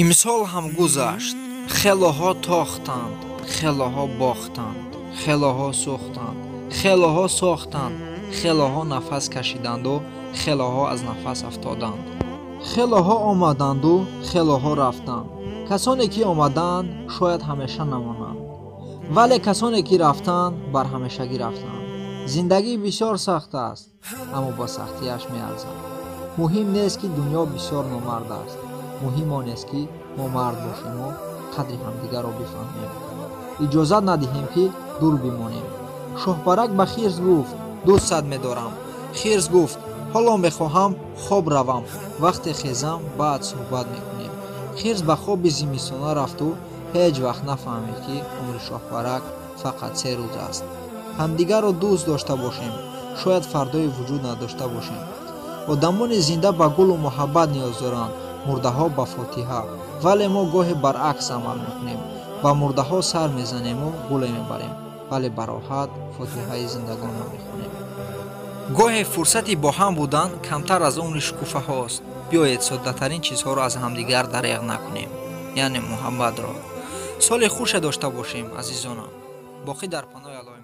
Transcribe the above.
Имсол ҳам гузашт. Хелоҳо тохтанд, хелоҳо бохтанд, хелоҳо сӯхтанд, хелоҳо сохтанд, хелоҳо нафас кашиданду хелоҳо аз нафас афтоданд. Хелоҳо омаданду хелоҳо рафтанд. Касоне ки омаданд, шояд ҳамеша намонанд, вале касоне ки рафтанд, бар ҳамешагӣ рафтанд. Зиндагӣ бисёр сахт аст, аммо ба сахтиаш меарзад. Муҳим нест, ки дунё бисёр номард аст. Муҳим он аст, ки мо мард бошему қадри ҳамдигарро бифаҳмем. Иҷозат надиҳем, ки дур бимонем. Шоҳпарак ба хирс гуфт: «Дӯстат медорам». Хирс гуфт: «Ҳоло мехоҳам хоб равам, вақте хезам, баъд суҳбат мекунем». Хирс ба хоби зимистона рафту ҳеҷ вақт нафаҳмид, ки умри шоҳпарак фақат 3 рӯз аст. Ҳамдигарро дӯст дошта бошем, шояд фардое вуҷуд надошта бошем. Одамони зинда ба гулу муҳаббат ниёз доранд, мурдаҳо ба фотиҳа. Вале мо гоҳе баръакс амал мекунем: ба мурдаҳо сар мезанему гуле мебарем, вале бароҳат фотиҳаи зиндагонро мехонем. Гоҳе фурсати бо ҳам будан камтар аз умри шукуфаҳост. Биёед, соддатарин чизҳоро аз ҳамдигар дареғ накунем, яъне муҳаббатро. Соли хуше дошта бошем, азизонам. Боқӣ дар паноҳи Аллоҳи.